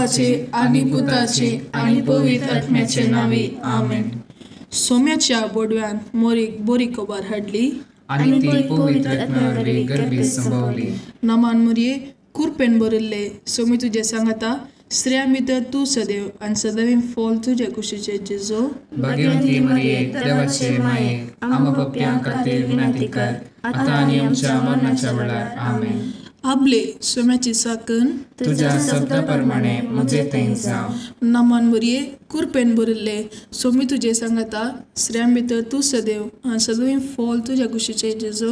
बापाचे आनी पुताचे आनी पवित्र आत्म्याचे नांवी आमेन. सोम्याच्या बोडव्यान मोरीक बोरी खबर हाडली आनी ती पवित्र आत्म्या वरवीं गर्भीत संभवली. नमान मुरये कुरपेन भरिल्ले सोमी तुजे सांगाता, स्त्रियां भितर तूं सदैव आनी सदैव फॉल तुजे कुशीचे जेजू. भाग्यवंती मरिये देवाचे माये, आमकां पाप्यां खातीर विनंती कर, आतां आनी आमच्या मरणाच्या वेळार. आमेन. आबले सोम्याची साकन तुज्या शब्दा प्रमाणे म्हजे थंय जावं. नमान मुरये कुरपेन भरिल्ले सोमी तुजे सांगाता, स्त्रियां भितर तूं सदैव आनी सदैव फॉल तुज्या कुशीचे जेजू.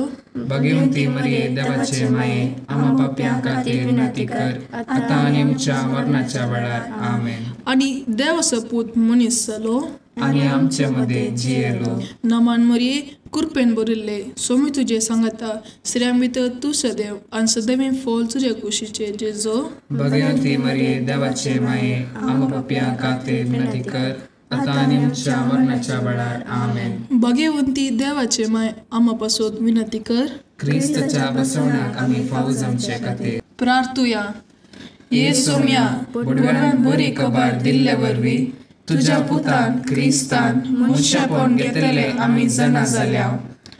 भाग्यवंती मरिये देवाचे माये, आमकां पाप्यां खातीर विनंती कर, आतां आनी आमच्या मरणाच्या वेळार. आमेन. आनी देवाचो पूत मनीस जालो आनी आमचे मदें जियेलो. नमान मरिये कुरपेन भरिल्ले सोमी तुजे सांगाता, स्त्रियां भितर तूं सदैव आनी सदैव फॉल तुज्या कुशीचे जेजू. भाग्यवंती मरिये देवाचे माये, आमकां पाप्यां खातीर विनंती कर, आतां आनी आमच्या मरणाच्या वेळार. आमेन. भाग्यवंती देवाचे माय, आमा पासत विनंती कर, क्रिस्ताच्या बसवणाक आमी फावो जावचे खातीर. प्रार्थुया. ये सोम्या, बोडव्यान बरी खबर दिल्ले वरवीं तुज्या पुतान क्रिस्तान मनशापण घेतले आमी जाणा जाल्या.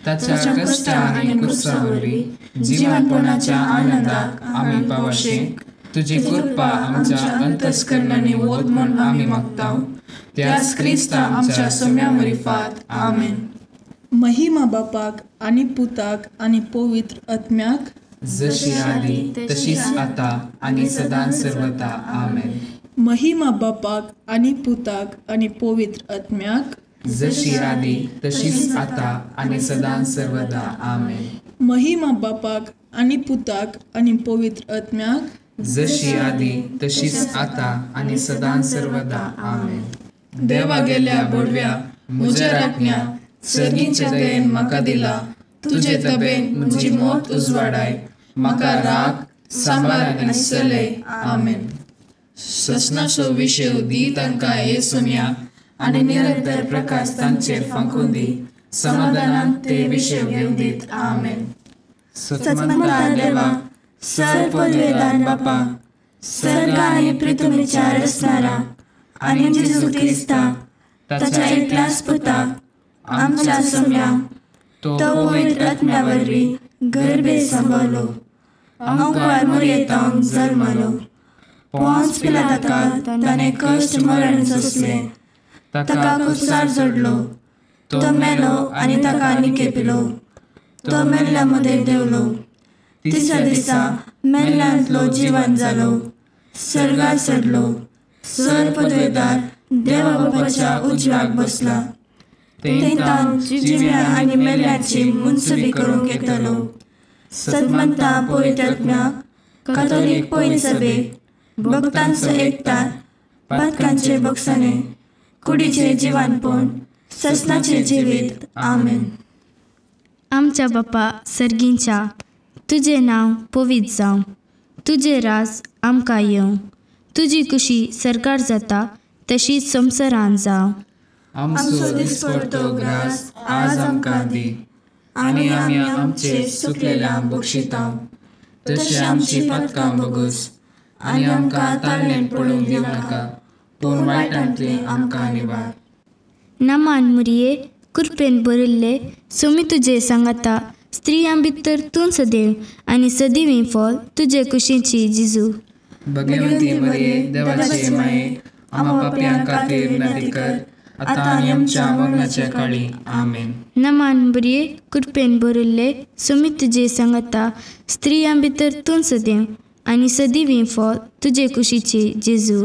ताच्या कश्टा आनी क्रुसा वरवीं जिवनपणाच्या आनंदाक आमी पावशे. तुजी कृपा आमच्या अंतस्करणांनी वत म्हूण आमी मागता, त्याच क्रिस्ता आमच्या सोम्या मरिफात. आमेन. महिमा बापाक आनी पुताक आनी पवित्र आत्म्याक, जशी आदी तशीच आता आनी सदां सर्वता. आमेन. महिमा बापाक आनी पुताक आनी पवित्र आत्म्याक, जशी आदी तशीच आता आनी सदां सर्वदा. आमेन. महिमा बापाक आनी पुताक आनी पवित्र आत्म्याक, जशी आदी तशीच आता आनी सदां सर्वदा. आमेन. देवा गेल्या बोडव्या म्हज्या राखण्या, सर्गीच्या दयेन म्हाका दिला, तुजे तबेन म्हजी मौत उजवाडाय, म्हाका राख सांबाळ आनी चलय. आमेन. ससनाचो विशेव दी तांकां ये सोम्या, आनी निरंतर प्रकाश तांचेर फांकून दी, समाधानान ते विशेव घेवन दीत. आमेन. सतमंता देवा, सर पदवेदार बापा, सर्ग आनी पृथ्वीच्या रचणारा आनी जेजू क्रिस्ता ताच्या एकल्याच पुता आमच्या सोम्या, तो पवित्र आत्म्या वरवीं गर्भे संभवलो, अंकार मुरयेतावन जल्मलो, पोंस पिलाताका ताणें कश्ट मरण सोंसलें, ताका कुसार जोडलो, तो मेलो आनी ताका निकेपिलो, तो मेल्ल्या मदें देंवलो, तिसऱ्या दिसा मेल्ल्यांतलो जिवन जालो, सर्गार चडलो, सर पदवेदार देवा बापाच्या उजव्याक बसला, तेंतान जिव्या आनी मेल्ल्याची मुनसुबी करूंक येतलो. सदमंता पवित्र आत्म्याक, कातोलीक पवित्र सभेक, भक्तांचो एकतार, पातकांचे बक्षाणे, कुडीचे जिवानपण, ससनाचे जिवीत. आमेन. आमच्या बापा सर्गींच्या, तुजें नांव पवित्र जावं, तुजें राज आमकां येवं, तुजी कुशी सरकार जाता तशीच संवसारान जावं. आमचो दिसपडतो ग्रास आज आमकां दी, आनी आमी आमचे चुकलेल्यांक बक्षिता, तशें आमची पातकां बगस, आनी आमकां ताळणेन पडूंक दिवनाका, पूण वायटांतली आमकां निवार. नमान मुरये कुरपेन भरिल्ले सोमी तुजे सांगाता, स्त्रियां भितर तूं सदैव आनी सदैव फॉल तुजे कुशीची जिजू. भगवंती मरिये देवाचे माये, आम्हा पाप्यां खातीर विनंती कर, आतां आनी आमच्या मरणाच्या काळी. आमेन. नमान बरये कृपेन भरिल्ले सोमी तुजे सांगाता, स्त्रियां भितर तूं सदैव आनी सदैव फॉल तुजे कुशीची जेजू.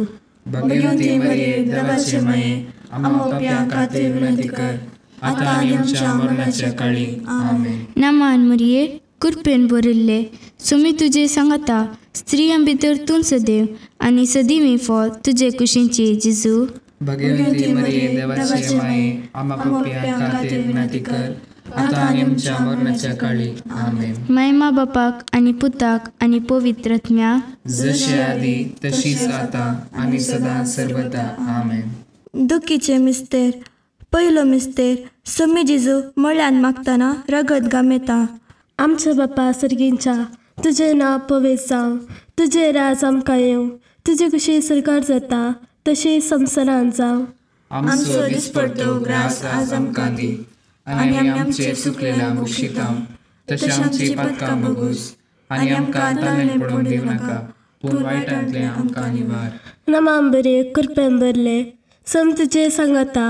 भगवंती मरिये देवाचे माये, आम्हा पाप्यां खातीर विनंती कर, आतां आनी आमच्या मरणाच्या काळी. आमेन. नमान मरिये कृपेन भरिल्ले सोमी तुजे सांगाता, स्त्रियां भितर तूं सदैव आनी सदैव फॉल तुजे कुशीची जेजू. भगवंती मरिये देवाचे माये, आम्हा पाप्यां खातीर विनंती कर, आतां आनी आमच्या मरणाच्या काळी. आमेन. मायमा बापाक आनी पुताक आनी पवित्र आत्म्याक, जशी आदी तशीच आतां आनी सदां सर्वदा. आमेन. दुखीचे मिस्तेर. पयलो मिस्तेर, सोमी जेजू मळ्यान मागतना रगत गामेता. आमच्या बापा सर्गींच्या, तुजें नांव पवित्र जावं, तुजें राज आमकां येवं, तुजे कशी सरकार जाता तशी संवसारांत जावं. आमचो दिसपडतो ग्रास आज आमकां दी आनी आमी आमचे चुकलेल्या बक्षिता तशें आमची पातकां बगूस आनी आमकां ताळें पडोवंक दिवं नाका पूण वायटांतलें आमकां निवार. नमाम बरे कृपेन भरले सम तुजे सांगाता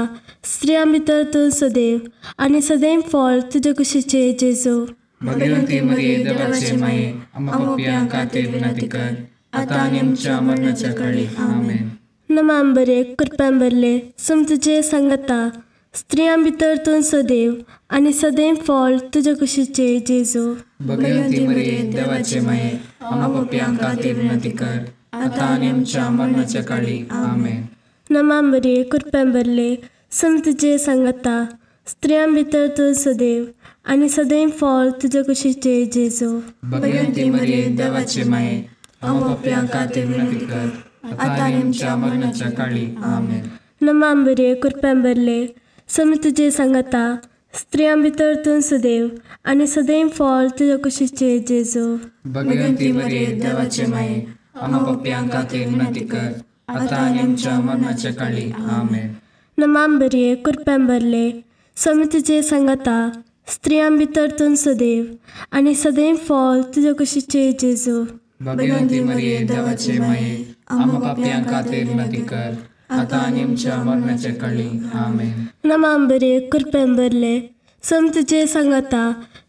स्त्रियां भितर तूं सदैव आनी सदैव फळ तुजे कुशीचे जेजू. भगवती मरिये देवाचे माये आम्हा पापयां खातीर विनंती कर आतां आनी आमच्या मरणाच्या काळी. आमेन. नमाम बरे कृपेन भरले सम तुजे सांगाता स्त्रियां भितर तूं सदैव आनी सदैव फळ तुजे कुशीचे जेजू. भगवती मरिये देवाचे माये आम्हा पापयां खातीर विनंती कर आतां आनी आमच्या मरणाच्या काळी. आमेन. नमाम बरे कृपेन भरले सम तुजे सांगाता स्त्रियां भितर तूं सदैव आनी सदैव फळ तुजे कुशीचे जेजू. भगवती मरिये देवाचे माये आम्हा पापयां खातीर विनंती कर आतां आनी आमच्या मरणाच्या काळी. आमेन. नमाम बरे कृपेन भरले सम तुजे सांगाता स्त्रियां भितर तूं सदैव आनी सदैव फळ तुजे कुशीचे जेजू. भगवती मरिये देवाचे माये आम्हा पापयां खातीर विनंती कर आतां आनी आमच्या मरणाच्या काळी. आमेन. नमाम बरे कृपेन भरले सम तुजे सांगाता स्त्रियां भितर तूं सदैव आनी सदैव फळ तुजे कुशीचे जेजू. भगवती मरिये देवाचे माये आम्हा पापयां खातीर विनंती कर आतां आनी आमच्या मरणाच्या काळी. आमेन. नमाम बरे कृपेन भरले सम तुजे सांगाता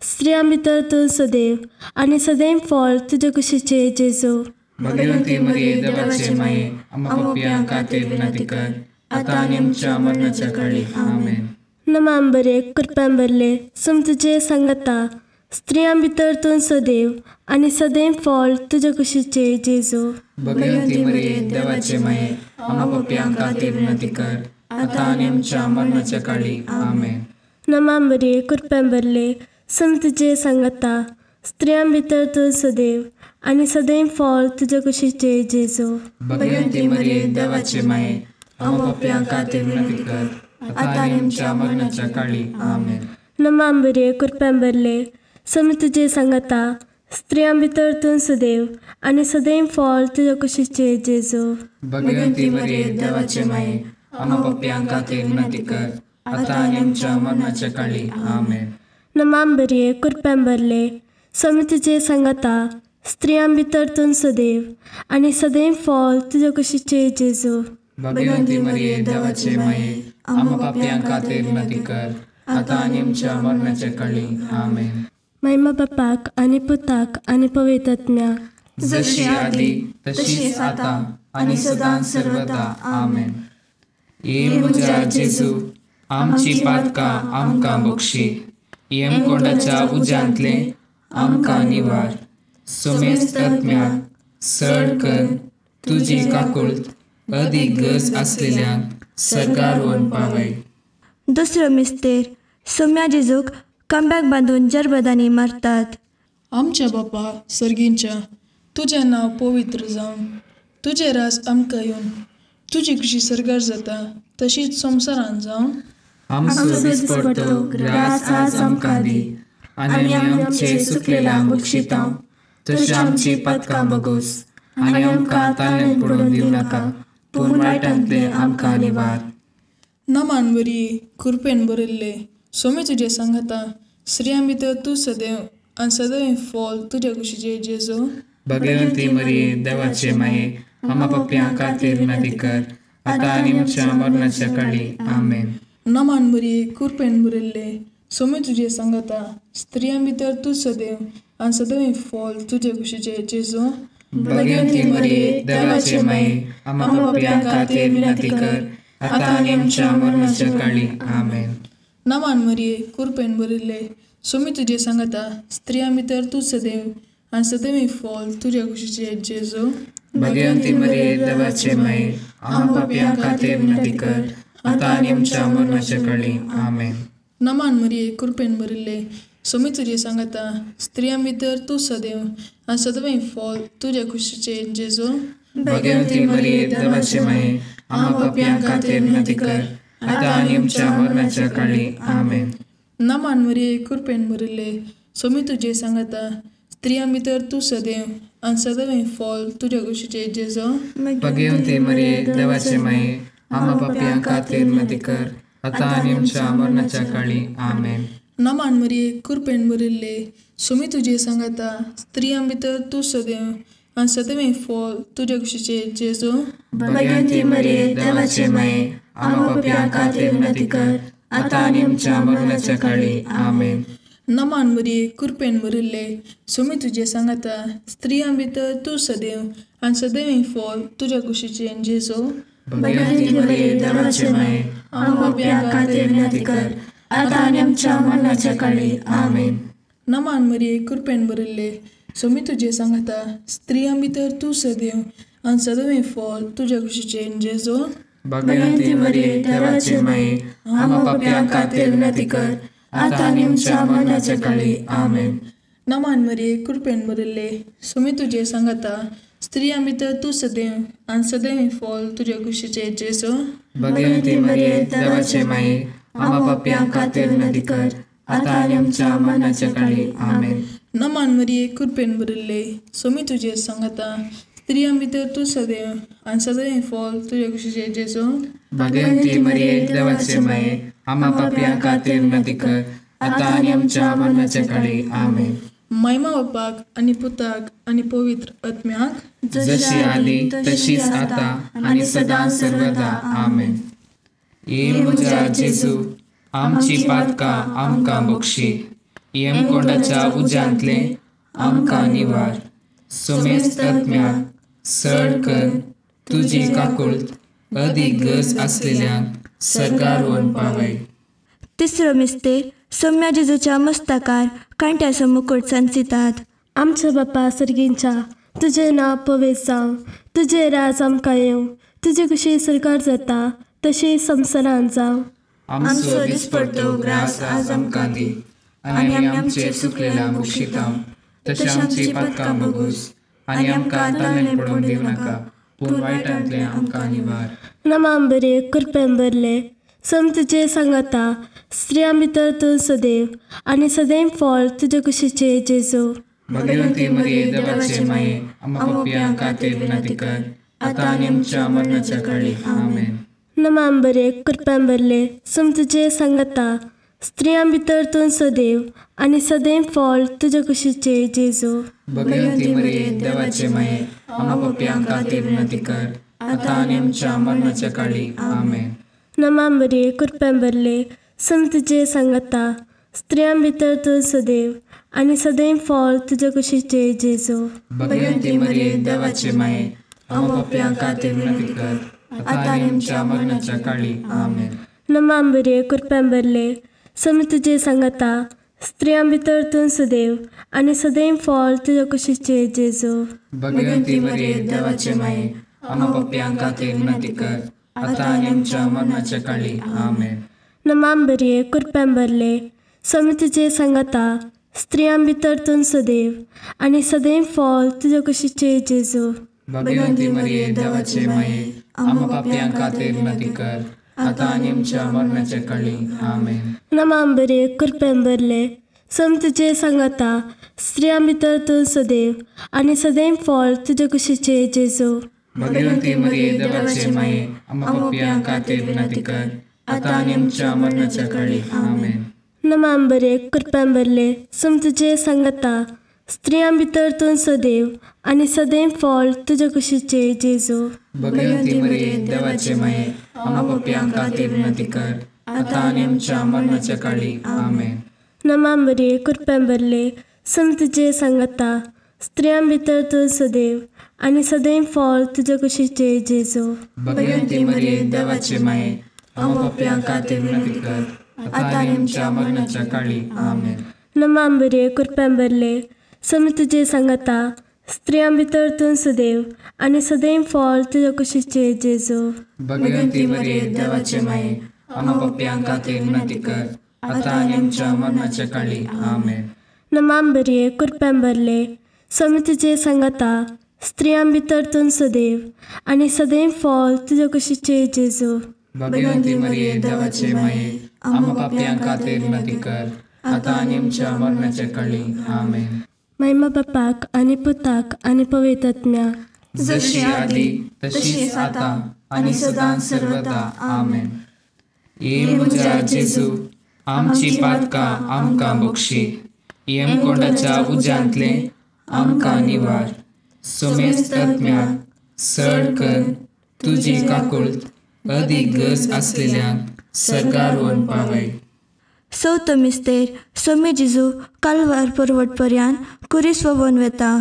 स्त्रियां भितर तूं सदैव आनी सदैव फळ तुजे कुशीचे जेजू. भगवती मरिये देवाचे माये आम्हा पापयां खातीर विनंती कर आतां आनी आमच्या मरणाच्या काळी. आमेन. नमाम बरे कृपेन भरले सम तुजे सांगाता स्त्रियां भितर तूं सदैव आनी सदैव फळ तुजे कुशीचे जेजू. भगवती मरिये देवाचे माये आम्हा पापयां खातीर विनंती कर आतां आनी आमच्या मरणाच्या काळी. आमेन. नमाम बरे कृपेन भरले सम तुजे सांगाता स्त्रियां भितर तूं सदैव आनी सदैव फळ तुजे कुशीचे जेजू. भगवती मरिये देवाचे माये आम्हा पापयां खातीर विनंती कर आतां आनी आमच्या मरणाच्या काळी. आमेन. नमाम बरे कृपेन भरले सम तुजे सांगाता स्त्रियां भितर तूं सदैव आनी सदैव फळ तुजे कुशीचे जेजू. भगवती मरिये देवाचे माये आम्हा पापयां खातीर विनंती कर आतां आनी आमच्या मरणाच्या काळी. आमेन. नमाम बरे कृपेन भरले सम तुजे सांगाता स्त्रियां भितर तूं सदैव आनी सदैव फळ तुजे कुशीचे जेजू. भगवती मरिये देवाचे माये आम्हा पापयां खातीर विनंती कर आतां आनी आमच्या मरणाच्या काळी. आमेन. महिमा बापाक आनी पुताक आनी पवित्र आत्म्याक, जशी आदी तशीच आतां आनी सदां सर्वदा. आमेन. ये म्हज्या जेजू आमची पातकां आमकां बक्षी यमकोंडाच्या उज्यांतलें आमकां निवार सोमेस्त आत्म्याक सड कर तुजी काकुळट अदीक गरज आसलेल्यांक सरकार व्हरून पावय. दुसरो मिस्तेर सोम्या जेजूक खांब्याक बांदून जरबदांनी मारतात. आमच्या बापा सर्गींच्या तुजें नांव पवित्र जावं, तुजें राज आमकां येवन, तुजी खुशी सरकार जाता तशीच संवसारांत जावं. आमचो दिसपडतो ग्रास आज आमकां दी आनी आमचे चुकलेल्या बक्षिता तशी आमची पातकां बगोस आनी आमकां ताळें पडोवन दिवं नाका पूण वायटांतलें आमकां निवार. नमान बरी कृपेन भरिल्ले सोमी तुजें सांगाता स्त्रियां भितर तूं सदैव आनी सदैव फळ तुज्या कुशीचे जेजू. भगवती मरिये देवाचे माये आम्हा पापयां खातीर विनंती कर आतां आनी आमच्या मरणाच्या काळी. आमेन. नमान बरी कृपेन भरिल्ले सोमी तुजें सांगाता स्त्रियां भितर तूं सदैव आनी सदैव फळ तुज्या कुशीचे जेजू. भगवती मरिये देवाचे माये आम्हा पापयां खातीर विनंती कर आतां आनी आमच्या मरणाच्या काळी. आमेन. नमान मरिये कृपेन भरिल्ले सोमी तुजें सांगाता स्त्रियां भितर तूं सदैव आनी सदैव फळ तुज्या कुशीचे जेजू. भगवती मरिये देवाचे माये आम्हा पापयां खातीर विनंती कर आतां आनी आमच्या मरणाच्या काळी. आमेन. नमान मरिये कृपेन भरिल्ले सोमी तुजें सांगाता स्त्रियां भितर तूं सदैव आनी सदैव फळ तुज्या कुशीचे जेजू. भगवती मरिये देवाचे माये आम्हा पापयां खातीर विनंती कर आतां आनी आमच्या मरणाच्या काळी. आमेन. नमान मरिये कृपेन भरिल्ले सोमी तुजें सांगाता स्त्रियां भितर तूं सदैव आनी सदैव फॉल तुज्या कुशीचे जेजू. भगवंती मरिये देवाचे माये, आम्हा पापयां खातीर विनंती कर, आतां आनी आमच्या मरणाच्या काळी. आमेन. नमान मरिये, कृपेन भरिल्ले, स्वामी तुजे सांगाता, स्त्रियां भितर तूं सदैव आनी सदैव फॉल तुज्या कुशीचे जेजू. भगवंती मरिये देवाचे माये, आम्हा पापयां खातीर विनंती कर, आतां आनी आमच्या मरणाच्या काळी. आमेन. नमान मरिये, कृपेन भरिल्ले, स्वामी तुजे सांगाता, स्त्रियां भितर तूं सदैव आनी सदैव फॉल तुज्या कुशीचे जेजू. भगवंती मरिये देवाचे माये, आम्हा पापयां खातीर विनंती कर, आतां आनी आमच्या मरणाच्या काळी. आमेन. नमान मरिये, कृपेन भरिल्ले, स्वामी तुजे सांगाता, स्त्रियां भितर तूं सदैव आनी सदैव फॉल तुज्या कुशीचे जेजू. भगवंती मरिये देवाचे माये, आम्हा पापयां खातीर विनंती कर, आतां आनी आमच्या मरणाच्या काळी. आमेन. नमान मरिये, कृपेन भरिल्ले, स्वामी तुजे सांगाता, स्त्रियां भितर तूं सदैव आनी सदैव फॉल तुज्या कुशीचे जेजू. भगवंती मरिये देवाचे माये, आम्हा पापयां खातीर विनंती कर, आतां आनी आमच्या मरणाच्या काळी. आमेन. नमान मरिये, कृपेन भरिल्ले, स्वामी तुजे सांगाता, स्त्रियां भितर तूं सदैव आनी सदैव फॉल तुज्या कुशीचे जेजू. भगवंती मरिये देवाचे माये, आम्हा पापयां खातीर विनंती कर, आतां आनी आमच्या मरणाच्या काळी. आमेन. महिमा बापाक आनी पुताक आनी पवित्र आत्म्याक, जशी आदी तशीच आतां आनी सदां सर्वदा. आमेन. ये म्हज्या जेजू, आमची पातकां आमकां बक्षी, यमकोंडाच्या उज्यांतले आमकां निवार, समेस्त आत्म्याक सड कर तुजी काकुळट अदीक गरज आसलेल्यांक सर्गार व्हरून पावय. तिसरो मिस्तेर, सोम्या जेजूच्या मस्तकार कांट्याचो मुकुट सांचितात. आमच्या बापा सर्गींच्या, तुजें नांव पवित्र जावं, तुजें राज आमकां येवं, तुजी कुशी सरकार जाता तशी संवसारांत जावं. आमचो दिसपडतो ग्रास आज आमकां दी, आनी आमी आमचे चुकलेल्या बक्षिता तशें आमची पातकां बगूस, आनी आमकां ताणें पडोवंक दिवं नाका, पूण वायटांतलें आमकां निवार. नमान बरे, कृपेन भरले, सम तुजे सांगाता, स्त्रियां भितर तूं सदैव आनी सदैव फॉल तुजे कुशीचे जेजू. भगवंती मरिये देवाचे माये, आम्हा पापयां खातीर विनंती कर, आतां आनी आमच्या मरणाच्या काळी. आमेन. नमान बरे, कृपेन भरले, सम तुजे सांगाता, स्त्रियां भितर तूं सदैव आनी सदैव फॉल तुजे कुशीचे जेजू. भगवंती मरिये देवाचे माये, आम्हा पापयां खातीर विनंती कर, आतां आनी आमच्या मरणाच्या काळी. आमेन. नमान बरे, कृपेन भरले, सम तुजे सांगाता, स्त्रियां भितर तूं सदैव आनी सदैव फॉल तुजे कुशीचे जेजू. भगवंती मरिये देवाचे माये, आम्हा पापयां खातीर विनंती कर, आतां आनी आमच्या मरणाच्या काळी. आमेन. नमान बरे, कृपेन भरले, सम तुजे सांगाता, स्त्रियां भितर तूं सदैव आनी सदैव फॉल तुजे कुशीचे जेजू. भगवंती मरिये देवाचे माये, आम्हा पापयां खातीर विनंती कर, आतां आनी आमच्या मरणाच्या काळी. आमेन. नमान बरे, कृपेन भरले, सम तुजे सांगाता, स्त्रियां भितर तूं सदैव आनी सदैव फॉल तुजे कुशीचे जेजू. भगवंती मरिये देवाचे माये, आम्हा पापयां खातीर विनंती कर, आतां आनी आमच्या मरणाच्या काळी. आमेन. नमान बरे, कृपेन भरले, सम तुजे सांगाता, स्त्रियां भितर तूं सदैव आनी सदैव फॉल तुजे कुशीचे जेजू. भगवंती मरिये देवाचे माये, आम्हा पापयां खातीर विनंती कर, आतां आनी आमच्या मरणाच्या काळी. आमेन. नमान बरे, कृपेन भरले, सम तुजे सांगाता, स्त्रियां भितर तूं सदैव आनी सदैव फॉल तुजे कुशीचे जेजू. भगवंती मरिये देवाचे माये, आम्हा पापयां खातीर विनंती कर, आतां आनी आमच्या मरणाच्या काळी. आमेन. नमान बरे, कृपेन भरले, सम तुजे सांगाता, स्त्रियां भितर तूं सदैव आनी सदैव फॉल तुजे कुशीचे जेजू. भगवंती मरिये देवाचे माये, आम्हा पापयां खातीर विनंती कर, आतां आनी आमच्या मरणाच्या काळी. आमेन. नमान बरे, कृपेन भरले, सम तुजे सांगाता, स्त्रियां भितर तूं सदैव आनी सदैव फॉल तुजे कुशीचे जेजू. भगवंती मरिये देवाचे माये, आम्हा पापयां खातीर विनंती कर, आतां आनी आमच्या मरणाच्या काळी. आमेन. नमान बरे, कृपेन भरले, सम तुजे सांगाता, स्त्रियां भितर तूं सदैव आनी सदैव फॉल तुजे कुशीचे जेजू. भगवंती मरिये देवाचे माये, आम्हा पापयां खातीर विनंती कर, आतां आनी आमच्या मरणाच्या काळी. आमेन. महिमा बापाक आनी पुताक आनी पवित्र आत्म्याक, जशी आदी तशीच आतां आनी सदां सर्वदा. आमेन. ये म्हज्या जेजू, आमची पातकां आमकां बक्षी, यमकोंडाच्या उज्यांतले आमकां निवार, सोमेस्त आत्म्याक सड कर तुजी काकुळट अदीक गरज आसलेल्यांक सर्गार व्हरून पावय. चवथो मिस्तेर सोमी जेजू कालवार पर्वत पर्यान कुरीस वोवन वेता.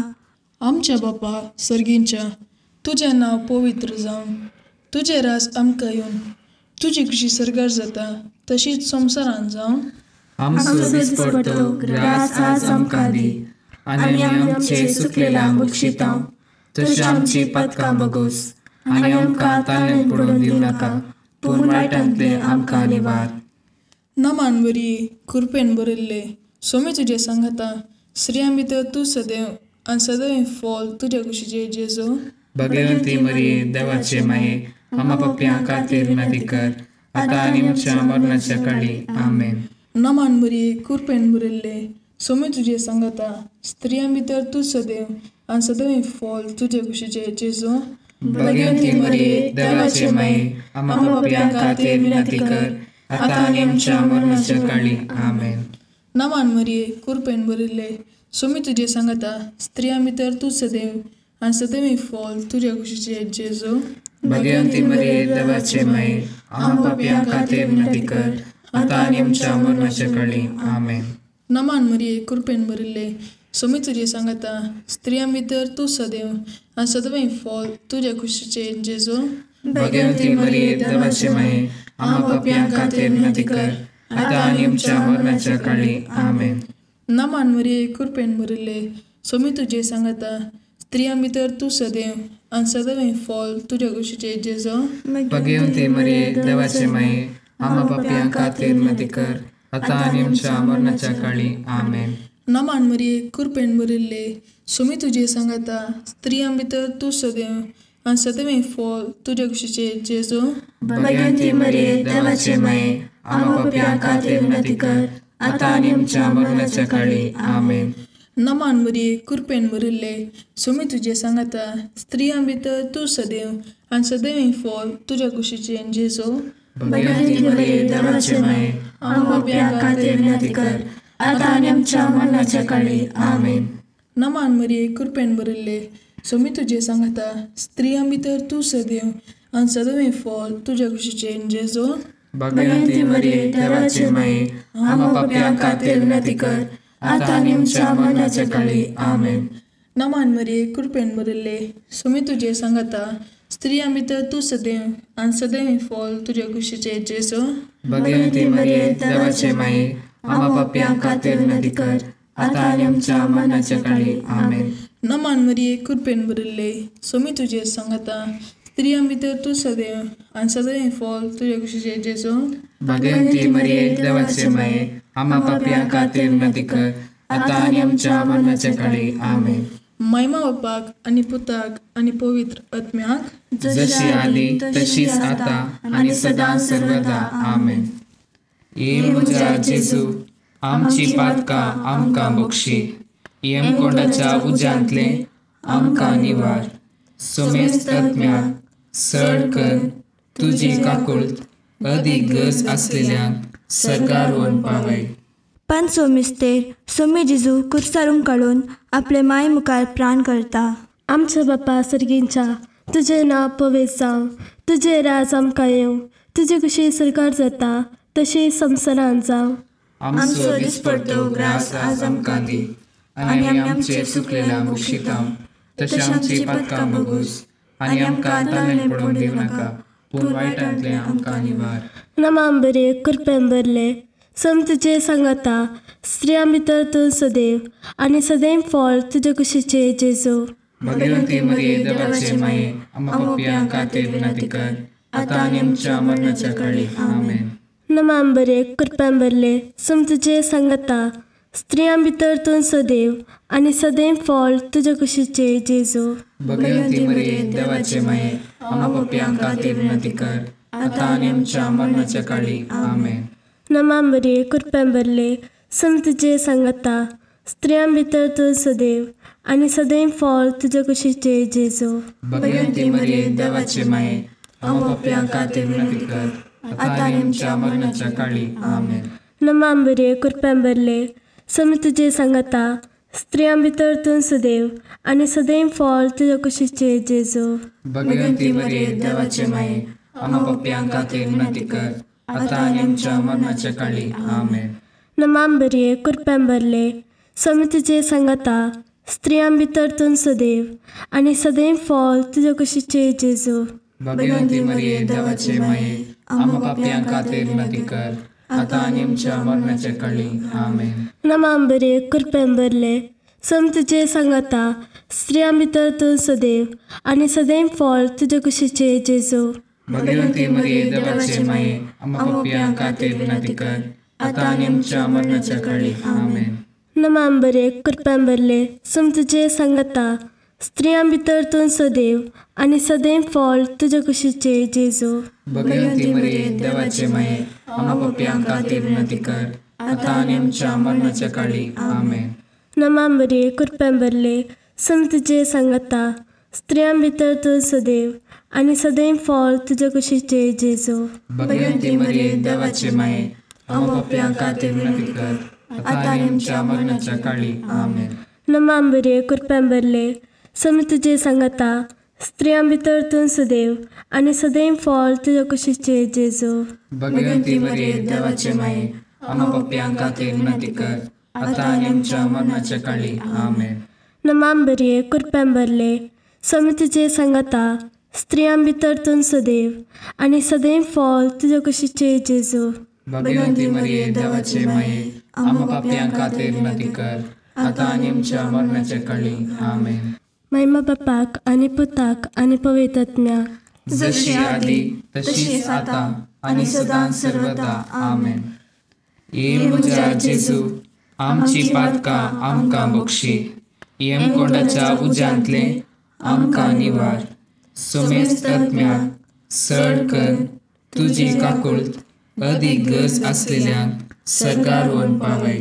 आमच्या बापा सर्गींच्या, तुजें नांव पवित्र जावं, तुजें राज आमकां येवन, तुजी खुशी सर्गार जाता तशीच संवसारान जावं. आमचो दिसपडतो ग्रास आज आमकां दी, आनी आमचे चुकलेल्यांक बक्षिता तशी आमची पातकां बगोस, आनी आमकां ताळेन पडून दिवं नाका, पूण वायटांतले आमकां निवार. नमान बरी कृपेन भरिल्ले सोमी तुजें सांगाता, स्त्रियां भितर तूं सदैव आनी सदैव फॉल तुज्या कुशीचे जेजू. भगवंती मरिये, देवाचे माये, आमा पापयां खातीर विनंती कर, आतां आनी आमच्या मरणाच्या काळी. आमेन. नमान बरी कृपेन भरिल्ले सोमी तुजें सांगाता, स्त्रियां भितर तूं सदैव आनी सदैव फॉल तुज्या कुशीचे जेजू. भगवंती मरिये, देवाचे माये, आमा पापयां खातीर विनंती कर, आतां आनी आमच्या मरणाच्या काळी. आमेन. नमान मरिये कृपेन भरिल्ले सोमी तुजें सांगाता, स्त्रियां भितर तूं सदैव आनी सदैव फॉल तुज्या कुशीचे जेजू. भगवंती मरिये, देवाचे माये, आमा पापयां खातीर विनंती कर, आतां आनी आमच्या मरणाच्या काळी. आमेन. नमान मरिये कृपेन भरिल्ले सोमी तुजें सांगाता, स्त्रियां भितर तूं सदैव आनी सदैव फॉल तुज्या कुशीचे जेजू. भगवंती मरिये, देवाचे माये, आमा पापयां खातीर विनंती कर, आतां आनी आमच्या मरणाच्या काळी. आमेन. नमान मरिये कृपेन भरिल्ले सोमी तुजें सांगाता, स्त्रियां भितर तूं सदैव आनी सदैव फॉल तुज्या कुशीचे जेजू. भगवंती मरिये, देवाचे माये, आमा पापयां खातीर विनंती कर, आतां आनी आमच्या मरणाच्या काळी. आमेन. नमान मरिये कृपेन भरिल्ले सोमी तुजें सांगाता, स्त्रियां भितर तूं सदैव आनी सदैव फॉल तुज्या कुशीचे जेजू. भगवंती मरिये, देवाचे माये, आमा पापयां खातीर विनंती कर, आतां आनी आमच्या मरणाच्या काळी. आमेन. नमान मरिये कृपेन भरिल्ले सोमी तुजें सांगाता, स्त्रियां भितर तूं सदैव आनी सदैव फॉल तुज्या कुशीचे जेजू. भगवंती मरिये, देवाचे माये, आमा पापयां खातीर विनंती कर, आतां आनी आमच्या मरणाच्या काळी. आमेन. नमान मरिये कृपेन भरिल्ले सोमी तुजें सांगाता, स्त्रियां भितर तूं सदैव आनी सदैव फॉल तुज्या कुशीचे जेजू. भगवंती मरिये, देवाचे माये, आमा पापयां खातीर विनंती कर, आतां आनी आमच्या मरणाच्या काळी. आमेन. नमान मरिये कृपेन भरिल्ले सोमी तुजें सांगाता, स्त्रियां भितर तूं सदैव आनी सदैव फॉल तुज्या कुशीचे जेजू. भगवंती मरिये, देवाचे माये, आमा पापयां खातीर विनंती कर, आतां आनी आमच्या मरणाच्या काळी. आमेन. नमान मरिये कृपेन भरिल्ले सोमी तुजें सांगाता, स्त्रियां भितर तूं सदैव आनी सदैव फॉल तुज्या कुशीचे जेजू. भगवंती मरिये, देवाचे माये, आमा पापयां खातीर विनंती कर, आतां आनी आमच्या मरणाच्या काळी. आमेन. महिमा बापाक आनी पुताक आनी पवित्र आत्म्याक, जशी आदी तशीच आतां आनी सदां सर्वदा. आमेन. ये म्हज्या जेजू, आमची पातकां आमकां बक्षी, यमकोंडाच्या उज्यांतले आमकां निवार, सोमेस्त आत्म्याक सड कर तुजी काकुळट अदीक गरज आसलेल्यांक सर्गार व्हरून पावय. पांचवो मिस्तेर सोमी जेजू कुर्सारून काडून आपले माय मुखार प्राण करता. आमच्या बापा सर्गींच्या, तुजें नांव पवित्र जावं, तुजें राज आमकां येवं, तुजी खुशी सरकार जाता तशी संवसारान जावं. आमचो दिसपडतो ग्रास आज आमकां दी, आनी आमी आमचे चुकलेल्यांक बक्षिता तशें आमची पातकां बगूस, आनी आमकां ताळेन पडूंक दिवं नाका, पूण वायटांतले आमकां निवार. नमान बरे कृपेन भरले सम तुजें सांगाता, स्त्रियां भितर तूं सदैव आनी सदैव फॉल तुजे कुशीचे जेजू. भगवंती मरिये, देवाचे माये, आमा पापयां खातीर विनंती कर, आतां आनी आमच्या मरणाच्या काळी. आमेन. नमान बरे कृपेन भरले सम तुजें सांगाता, स्त्रियां भितर तूं सदैव आनी सदैव फॉल तुजे कुशीचे जेजू. भगवंती मरिये, देवाचे माये, आमा पापयां खातीर विनंती कर, आतां आनी आमच्या मरणाच्या काळी. आमेन. नमान बरे कृपेन भरले सम तुजें सांगाता, स्त्रियां भितर तूं सदैव आनी सदैव फळ तुजे कुशीचे जेजू. भगवंती मरिये देवाचे माये, आम्हा पाप्यां खातीर विनंती कर, आतां आनी आमच्या मरणाच्या काळी. आमेन. नमा मरिये, कृपेन भरले, स्वामी तुजे सांगाता, स्त्रियां भितर तूं सदैव आनी सदैव फळ तुजे कुशीचे जेजू. भगवंती मरिये देवाचे माये, आम्हा पाप्यां खातीर विनंती कर, आतां आनी आमच्या मरणाच्या काळी. आमेन. नमा मरिये, कृपेन भरले, स्वामी तुजे सांगाता, स्त्रियां भितर तूं सदैव आनी सदैव फळ तुजे कुशीचे जेजू. भगवंती मरिये देवाचे माये, आम्हा पाप्यां खातीर विनंती कर, आतां आनी आमच्या मरणाच्या काळी. आमेन. नमा मरिये, कृपेन भरले, स्वामी तुजे सांगाता, स्त्रियां भितर तूं सदैव आनी सदैव फळ तुजे कुशीचे जेजू. भगवंती मरिये देवाचे माये, आम्हा पाप्यां खातीर विनंती कर, आतां आनी आमच्या मरणाच्या काळी. आमेन. नमा मरिये, कृपेन भरले, स्वामी तुजे सांगाता, स्त्रियां भितर तूं सदैव आनी सदैव फळ तुजे कुशीचे जेजू. भगवंती मरिये देवाचे माये, आम्हा पाप्यां खातीर विनंती कर, आतां आनी आमच्या मरणाच्या काळी. आमेन. नमा मरिये, कृपेन भरले, स्वामी तुजे सांगाता, स्त्रियां भितर तूं सदैव आनी सदैव फळ तुजे कुशीचे जेजू. भगवंती मरिये देवाचे माये, आम्हा पाप्यां खातीर विनंती कर, आतां आनी आमच्या मरणाच्या काळी. आमेन. नमा मरिये, कृपेन भरले, स्वामी तुजे सांगाता, स्त्रियां भितर तूं सदैव आनी सदैव फळ तुजे कुशीचे जेजू. भगवंती मरिये देवाचे माये, आम्हा पाप्यां खातीर विनंती कर, आतां आनी आमच्या मरणाच्या काळी. आमेन. नमा मरिये, कृपेन भरले, स्वामी तुजे सांगाता, स्त्रियां भितर तूं सदैव आनी सदैव फळ तुजे कुशीचे जेजू. भगवंती मरिये देवाचे माये, आम्हा पाप्यां खातीर विनंती कर, आतां आनी आमच्या मरणाच्या काळी. आमेन. महिमा बापाक आनी पुताक आनी पवित्र आत्म्याक, जशी आदी तशीच आतां आनी सदां सर्वदा. आमेन. ये म्हज्या जेजू, आमची पातकां आमकां बक्षी, येमकोंडाच्या उज्यांतले आमकां निवार, सोमेस्त आत्म्याक सड कर तुजी काकुळट अदीक गरज आसलेल्यांक सर्गार व्हरून पावय.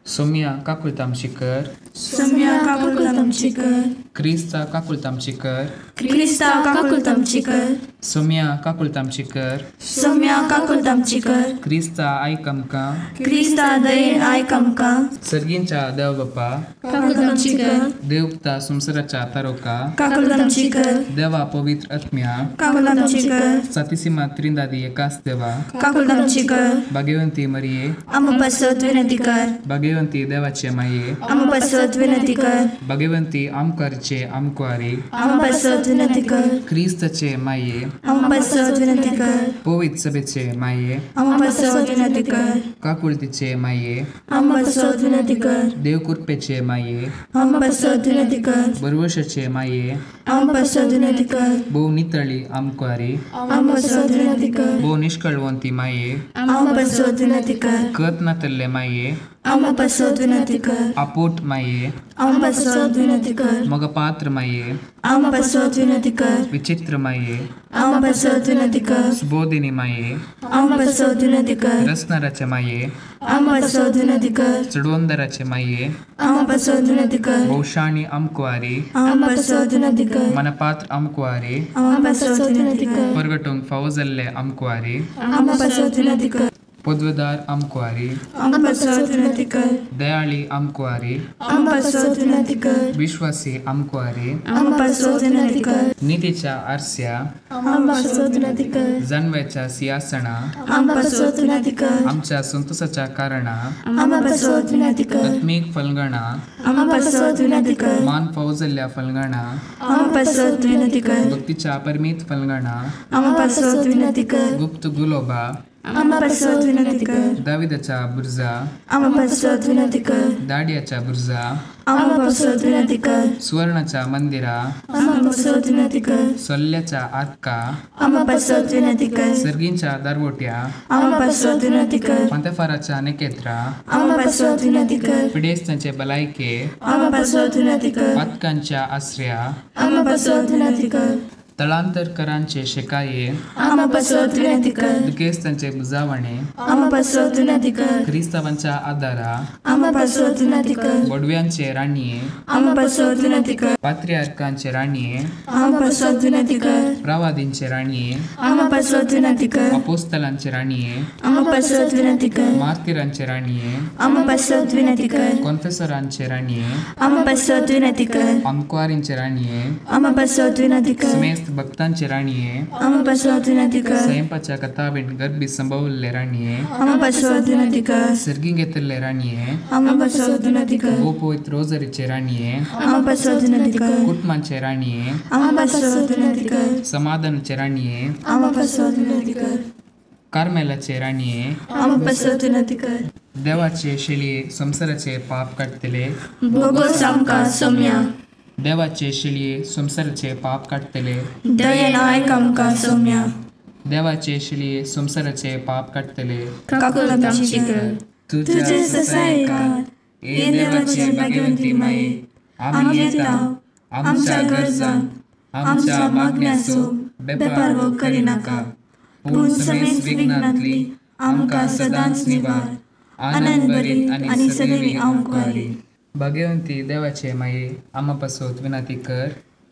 सोम्या काकुळट आमची कर, सोम्या काकुळट आमची कर, क्रिस्ता काकुळट आमची कर, क्रिस्ता काकुळट आमची कर, सोम्या काकुळट आमची कर, सोम्या काकुळट आमची कर, क्रिस्ता आयक आमकां, क्रिस्ता दयेन आयक आमकां, सर्गींच्या देव बापा काकुळट आमची कर, देवता संवसाराच्या तारोका काकुळट आमची कर, देवा पवित्र आत्म्या काकुळट आमची कर, सातीसीमा त्रिंदादी एकाच देवा काकुळट आमची कर, भाग्यवंती मरिये आमकां पासत विनंती कर, भाग्यवंती देवाचे माये आमकां पासत विनंती कर, भाग्यवंती आमकारचे आमकुवारी आमकां पासत विनंती कर, क्रिस्ताचे माये आमकां पासत विनंती कर, पवित्र सभेचे माये आमकां पासत विनंती कर, काकुळतीचे माये आमकां पासत विनंती कर, देवकृपेचे माये आमकां पासत विनंती कर, बरवशाचे माये आमकां पासत विनंती कर, भोव नितळी आमकुवारी आमकां पासत विनंती कर, भोव निष्कळवंती माये आमकां पासत विनंती कर, कत नातल्ले माये आमकां पासत विनंती कर, आपोट माये आमकां पासत विनंती कर, मगपात्र माये आमकां पासत विनंती कर, विचित्र माये आमकां पासत विनंती कर, सुबोधिनी माये आमकां पासत विनंती कर, रसनाराचे माये आमकां पासत विनंती कर, चडवंदराचे माये आमकां पासत विनंती कर, भोवशाणी आमकुवारी आमकां पासत विनंती कर, मनपात्र आमकुवारी आमकां पासत विनंती कर, परगटूंक फावो जाल्ले आमकुवारी आमकां पासत विनंती कर, पदवेदार आमकुवारी आमकां पासत विनंती कर, दयाळी आमकुवारी आमकां पासत विनंती कर, विश्वासी आमकुवारी आमकां पासत विनंती कर, नितीच्या आरस्या आमकां पासत विनंती कर, जानव्याच्या सिंहासना आमकां पासत विनंती कर, आमच्या संतोषाच्या कारणा आमकां पासत विनंती कर, आत्मीक फलगणा आमकां पासत विनंती कर, मान फावो जाल्ल्या फलगणा आमकां पासत विनंती कर, भक्तीच्या परमीत फलगणा आमकां पासत विनंती कर, गुप्त गुलोबा आमकां पासत विनंती कर, दाविदाच्या बुर्जा आमकां पासत विनंती कर, दाडियाच्या बुर्जा आमकां पासत विनंती कर, सुवर्णाच्या मंदिरा आमकां पासत विनंती कर, सोल्ल्याच्या आतका आमकां पासत विनंती कर, सर्गींच्या दारवोट्या आमकां पासत विनंती कर, पंतफाराच्या नेकेत्रा आमकां पासत विनंती कर, पिडेस्तांचे भलायके आमकां पासत विनंती कर, पातकांच्या आसऱ्या आमकां पासत विनंती कर, तळांतरकरांचे शेकाये आमा पासत विनंती कर. दुखेस्तांचे बुजावणे आमा पासत विनंती कर. क्रिस्तावांच्या आदारा आमा पासत विनंती कर. बोडव्यांचे राणये आमा पासत विनंती कर. पात्रियार्कांचे राणये आमा पासत विनंती कर. प्रवादींचे राणये आमा पासत विनंती कर. अपोस्तलांचे राणये आमा पासत विनंती कर. मार्तीरांचे राणये आमा पासत विनंती कर. कॉन्फेसरांचे राणये आमा पासत विनंती कर. अंकवारींचे राणये आमा पासत विनंती कर. समेस्त भक्तांचे राणये आमा पासत विनंती कर. स्वयंपाच्या कथावीण गर्भी संभवल्ले राणये आमा पासत विनंती कर. सर्गी घेतले राणये आमा पासत विनंती कर. गोपवित रोजरीचे राणये आमा पासत विनंती कर. कुटुंबांचे राणये आमा पासत विनंती कर. समाधानाचे राणये आमा पासत विनंती कर. कार्मेलाचे राणये आमा पासत विनंती कर. देवाचे शेळये संसाराचे पाप काडटले बोगोस आमकां सोम्या. देवाचे शेळये संसाराचे पाप काडटले दयेन आयक आमकां सोम्या. देवाचे शेळये संसाराचे पाप काडटले काकुळट आमची कर. तुझे ससायकार हे देवाचे भाग्यवंती माये, आमी येता आमच्या गरजांक आमच्या मागण्याचो बेपारवो करिनाका, पूण समेस्त विघ्नांतली आमकां सदांच निवार. आनंद भरीत आनी सदैवी आमकां. भाग्यवंती देवाचे माये, आमा पासत विनंती कर.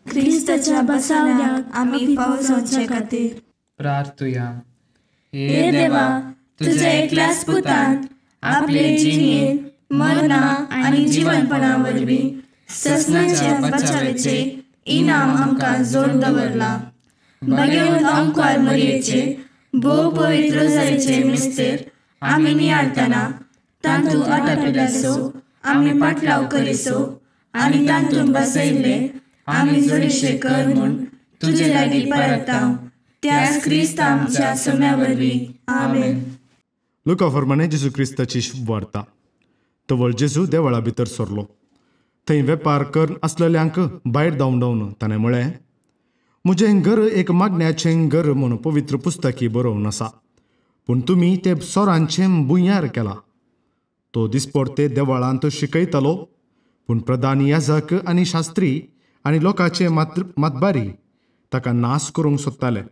क्रिस्ताच्या बसावण्याक आमी फावो जावचे खातीर प्रार्थुया. हे देवा, तुझ्या एकल्याच पुतान आपले जिणेंत मरणा आनी जिवनपणा वरवीं ससनाच्या बचावेचे इनाम आमकां जोड दवरला. भाग्यवंत आमकार मरयेचे भोव पवित्र रोजारीचे मिस्तेर आमी नियाळतना तांतूं आटापिल्याचो आमी पाटलाव करिसो आनी तांतून बसयल्ले आमी जोडीशे कर म्हूण तुजे लागीं परताव त्याच क्रिस्त आमच्या सोम्या वरवीं. आमेन. लुका फर्माणे जेजू क्रिस्ताची वार्ता. तवळ जेजू देवळा भितर सरलो. थंय वेपार कर आसलेल्यांक भायर धांवडावन ताणें म्हळें, म्हजें घर एक मागण्याचें घर म्हूण पवित्र पुस्तकी बरोवन आसा, पूण तुमी ते सोरांचें भुंयार केलां. तो दिसपडते देवळांत शिकयतालो, पूण प्रधान याजक आनी शास्त्री आनी लोकांचे मातबारी ताका नाश करूंक सोदताले.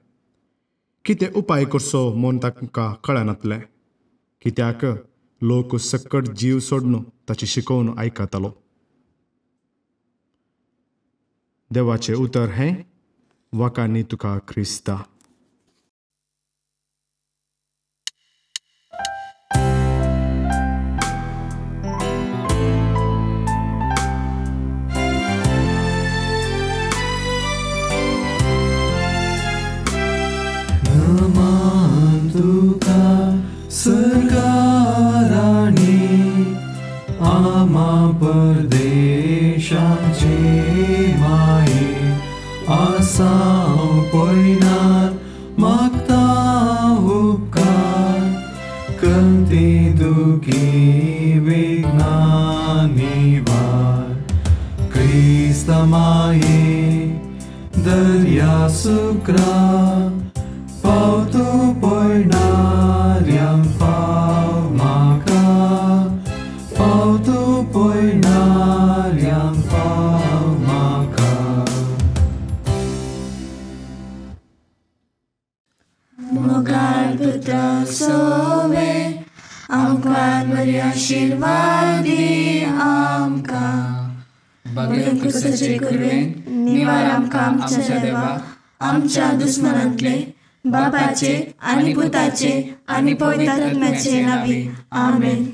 कितें उपाय करचो म्हूण तांकां कळनातलें, कित्याक लोक सकट जीव सोडून ताची शिकोवन आयकतालो. देवाचें उतर हें वाकांनी तुका क्रिस्ता. नमन तुका सर्गाराणी आमा परदेशाचे माये, आसाव पयनार मागता उपकार, कंती दुखी विघ्ना निवार. क्रिस्त माये दर्या सुक्रा पावतो पयणाऱ्यांक पाव म्हाका, पावतो पयणाऱ्यांक पाव म्हाका. मोगाळ पुत्रा सोवे आमकां बरी आशिर्वाद दी आमकां. भाग्यवंत क्रिस्ताचे कृपेन निवार आमकां आमच्या देवा आमच्या दुस्मनांतले बापाचे आनी पुताचे आनी पवित्र आत्म्याचे नांवी. आमेन.